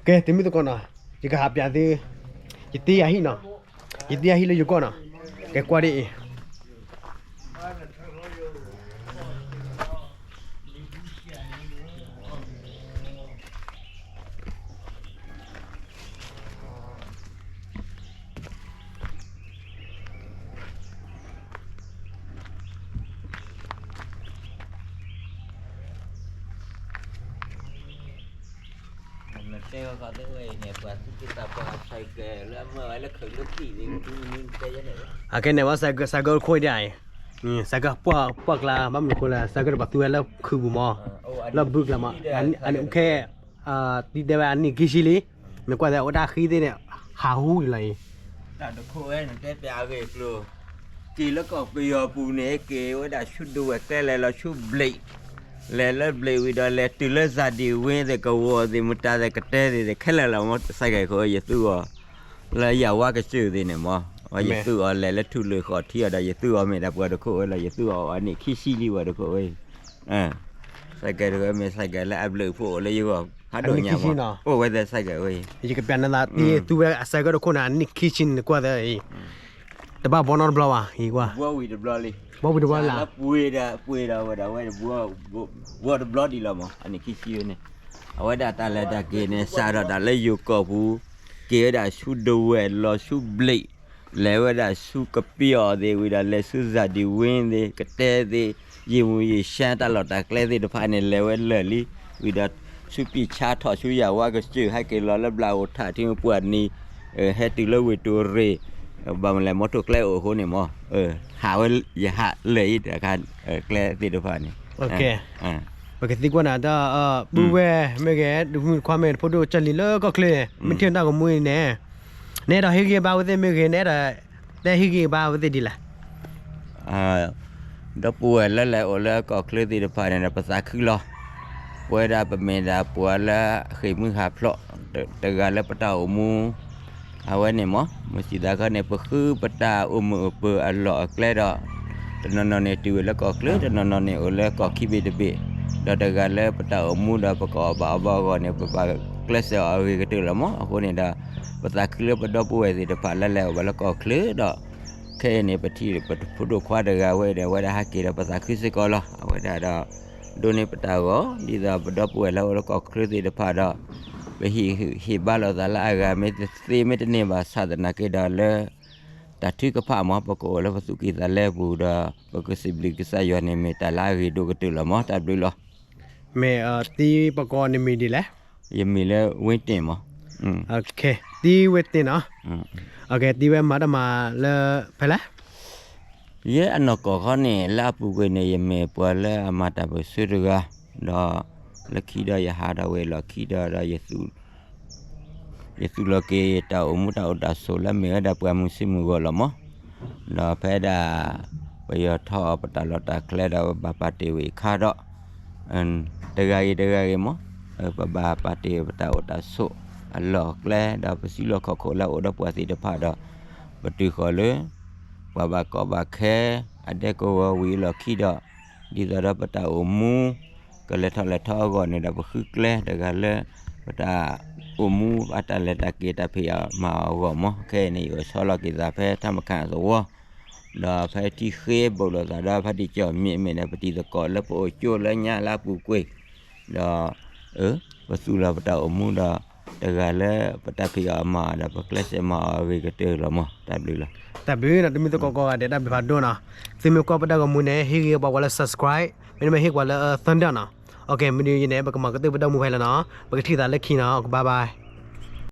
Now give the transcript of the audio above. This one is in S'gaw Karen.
ကဲ တမုၢ်သကိးနီၤ, ယကဟးပျးသု, ယတ့ယၤဟံၣ်နီၤ, ယတ့ယၤဟံၣ်လၢယိၤကီၢ်နီၤ, ကဲကွၢ်ဒ်အံၤ အကဲန့ၣ်ဝဲ cycle တခိၣ်ဒ်အံၤ, cycle ပှၢ်ပှၢ်ကျါ ဘၣ်မနုၤဃိလဲၣ် cycle တပာ်သူဝဲလၢခုးပူၤမး, လၢဘုကျါမး, အန့ၣ်အိၣ်ခဲ တံၤတဲဝဲအနံၣ်ခံဆံလံ, မ့ၢ်ကွၢ်သဲးအိၣ်တၢ်ဃံသ့ၣ်န့ၣ် ဟးဟူဒ်လီၤအံၤ, တၢ်တခိၣ်ဝဲန့ၣ်တဲပျးအဂ့ၢ်အကျိၤ, က့ၤလၢကီၢ်ပယီၤပူၤန့ၣ် က့ၤဝဲဒၣ်ဆူဒဝဲၢ်ကျဲလဲၤလီၤဆူဘျံး, လဲၤလၢဘျံးဝံၤဒီးလဲၤတုၤလၢစၤဒံးဝ့သ့ၣ် ကဝီၤသ့ၣ် မတၤသ့ၣ်ကတဲသ့ၣ်သ့ၣ် ခဲလၢာ်လီၤမး cycle တခိၣ်ဝဲ ယသူအီၤ လၢယၤဝါကစၢၢ်သ့ၣ်န့ၣ်မး, ယသူအီၤလဲၤလၢထူလၢဃီထံအီၤဒီး ယသူအီၤမ့ၢ်ဒၣ်ပှၤတခိၣ်ဝဲလီၤ ယသူအီၤအနံၣ်ခံဆံလံပှၤတခိၣ်ဝဲ cycle တခိၣ်ဝဲမ့ၢ် cycle လၢအဘျုးအဖှိၣ်အိၣ်လၢယဂီၢ် ဖးဒိၣ်ညါမး, အိၣ်ဝဲသဲး cycle ဝဲ, ယကပျးနသးတံၤသူဝဲအ cycle တခိၣ်န့ၣ် အနံၣ်ခံဆံန့ၣ်ကွၢ်သဲးအံၤ, တဘၣ်ဘှီနီတဘျီဘၣ် အံၤကွၢ်, ဘှီဝံၤတဘျီလံ, ဘှီဝံၤတဘျီလံ, ပှ့ၤဒီးပှ့ၤဒီးဝဲဒၣ်ဝဲ ဘှီတဘျီဒံးလီၤမး အနံၣ်ခံဆံဝဲန့ၣ်, အဝဲဒၣ်တၢ်လဲၤတၢ်က့ၤန့ၣ် စးထီၣ်တၢ်လၢယိၤကီၢ်ပူၤ, က့ၤဝဲဒၣ်ဆူဒဝဲၢ်လီၤဆူဘျံး လဲၤဝဲဒၣ်ဆူကပံအီၤသ့ၣ်ဝံၤဒီး လဲၤဆူစၤဒံးဝ့သ့ၣ် ကတဲသ့ၣ် ယံာ်မူယံာ်ရှါတၢ်လီၢ်တၢ်ကျဲသ့ၣ်တဖၣ်န့ၣ် လဲၤဝဲလၢာ်လံ, ဝံၤဒီးဆူပံာ်ဆါထီၣ်ဆူယၤဝါကစၢၢ် ဟဲက့ၤလီၤလၢဘျးအိၣ်ထးထံပှၢ်နံၤ, ဟဲတုၤလၢဝ့ၢ်တိၤရ့ၣ်, ဘၣ်မနုၤလဲၣ် မီထိၣ်ကျဲအိၣ်အဃိန့ၣ်မး, ဟးဝဲ ယဟးလၢာ်အံၤတခါ, ကျဲသ့ၣ်တဖၣ်န့ၣ်, ပကသံကွၢ်နၤတၢ်, ပုၢ်ဝဲၢ်မ့ၢ်ဂ့ၤ တမုၢ်တခွါမ့ၢ် တဖိဒိၣ်ကၢ်လံၤလၢကီၢ်ချၢ, မ့ၢ်ထံၣ်တၢ်ဂီၤမူအံၤန့ၣ်, နအဲၣ်ဒိးဟ့ၣ်ဂံၢ်ဘါဝဲသ့ၣ်မ့ၢ်ဂ့ၤ နအဲၣ်ဒိး တဲဟ့ၣ်ဂံၢ်ဘါဝဲသ့ၣ်ဒ်လဲၣ် ဒီပုၢ်ဝဲၢ်လၢလဲၤအိၣ်လၢကီၢ်ချၢသ့ၣ်တဖၣ်န့ၣ်ဒီး ပသးခုလီၤ, ပဝဲဒၣ်ပမ့ၢ်ဒၣ်ပှၤလၢဃ့ၢ်မုၢ်ဟးဖျိး, တဂၤလၢပတၢ်အိၣ်မူ, အဝဲန့ၣ်မး မုၢ်ဆံးသးခီန့ၣ် ပဃုပတၢ်အိၣ်မုာ်အိၣ်ပၢၤအလီၢ်အကျဲဒီး, တနီၤနီၤန့ၣ်တုၤဝဲလၢကီၢ်ချၢ တနီၤနီၤန့ၣ်အိၣ်လၢကီၢ်ခံဘ့ၣ်တဘ့ၣ်, ဒီးတဂၤလၢပတၢ်အိၣ်မူဒီးပကအီၣ်ဘၣ်အီဘၣ်အဂီၢ်န့ၣ် ပဘၣ်ကျဲးစၢးအီၤအဂ့ၤကတၢၢ်လီၤမး, အဃိန့ၣ်ဒီး, ပသးခုလၢပဒီပုၢ်ဝဲၢ်သ့ၣ်တဖၣ်လၢလဲၤအိၣ်ဘၣ်လၢကီၢ်ချၢဒီး, ခဲအံၤန့ၣ် ပထံၣ်ပဖိဒိၣ်ခွါတဂၤဝဲဒီး အဝဲဒၣ်ဟဲက့ၤဒီးပသးခုစ့ၢ်ကီးလီၤ, အဝဲဒၣ်ဒီး, ဒိးန့ၢ်ပတၢ်ဂီၤ ဒ်သိးပဒီပုၢ်ဝဲၢ်လၢအိၣ်လၢကီၢ်ချၢသ့ၣ်တဖၣ်ဒီး, ပဟ့ၣ်ဂံၢ်ဟ့ၣ်ဘါလိာ်သးလၢအဂၤမ့ၢ်တသ့မ့ၢ်တန့ၢ်ဘၣ်ဆၣ်သနာ်က့ဒီးလၢ တၢ်ထုကဖၣ်မး ပကအိၣ်လၢပသူၣ်ကံၢ်သးလဲပူၤဒီး ပကစံးဘျုးကစၢ်ယွၤန့ၣ်မ့ၢ်တၢ်လၢအဂ့ၤဒိၣ်ကတၢၢ်လီၤမး တၢ်ဘျုးလီၤ. မ့ၢ်တံၤပကိးနမံၤဒ်လဲၣ်. ယမံၤလၢ ဝ့တ့ၢ်မး. တံၤဝ့တ့ၢ်နီၤ. တံၤဝဲမၤတၢ်မၤလၢဖဲလဲၣ်. ယဲအနီၢ်ကီၢ်ခီန့ၣ် လၢအပူၤကွံာ်န့ၣ် ယမ့ၢ်ပှၤလၢအမၤတၢ်ပၢၢ်ဆၢတဂၤ, ဒီးလၢခံဒီးယဟးထီၣ်ဝဲလီၢ်ခံဒီး ဒီးယ ယသူၣ်လီၤက့ၤတၢ်အိၣ်မူတၢ်အိၣ်တၢ်ဆိးလၢမ့ၢ်ဝဲဒၣ်ပှၤမုၢ်ဆ့ၣ်မုၢ်ဂီၤလီၤမး, ဒီးဖဲဒၣ် ပယီၤထီၣ်ပတၢ်လီၢ်တၢ်ကျဲဒီးပဘၣ်ပာ်တ့ၢ်ဝံၤအခါဒီး တဂၤဂ့ၤတဂၤဂ့ၤမး, ပဘၣ်ပာ်တ့ၢ်ပတၢ်အိၣ်တၢ်ဆိးအလီၢ်အကျဲ ဒီးပစုလီၢ်ခီၣ်ခိၣ်လၢအအိၣ်ဒီးပှၤသ့ၣ်တဖၣ်ဒီး ပတုၤဃီၤလၢ ပှၤဘၣ်ကီဘၣ်ခဲ အဒဲကဝီၤဝံၤအလီၢ်ခံဒီး ဒ်သိးဒီးပတၢ်အိၣ်မူ ကလဲၤထီၣ်လဲၤထီအဂီၢ်န့ၣ်ဒီး ပဃုကျဲတဂၤလၢ ပတၢ်အိၣ်မူအတၢ်လဲၤတၢ်က့ၤတၢ်ဖံးအီၣ်မၤအီၣ်အဂီၢ်မး, ခဲအံၤန့ၣ် ယအိၣ်ဆီလီၤက့ၤသးဖဲထါမခၣ်သဝီ, ဒီးဖဲထံဃ့ဘိၣ်လိာ်သးဒီးဖါတံၢ်ကၠီၣ်မံၤမ့ၢ်ဒီး ပတံၤသကိးလၢပအိၣ်ကၠိလၢညါလၢအပူၤကွံာ်, ဒီး ပသူၣ်လီၤပတၢ်အိၣ်မူဒီး တဂၤလၢပတၢ်ဖံးအီၣ်မၤအီၣ်ဒီး ပကျဲးစၢးမၤအီၣ်အဂ့ၤကတၢၢ်လီၤမး, တၢ်ဘျုးလီၤ. တၢ်ဘျုးနီၤ တမုၢ်သကိးကိးဂၤဒဲး တၢ်ဘျုးဖးဒိၣ်နီၤ, သုမ့ၢ်ကွၢ်ပတၢ်ဂီၤမူန့ၣ် ဟ့ၣ်ဂံၢ်ပှၤကွၢ်လၢ subscribe မ့တမ့ၢ်ဟ့ၣ်ကွၢ်လၢ thumbs up နီၤ, မ့ၢ်ဒ်န့ၣ် ပကမၤကတၢၢ်ပတၢ်ဂီၤမူဖဲလၢနီၤ, ပကထံၣ်သးလၢခံနီၤ, bye bye.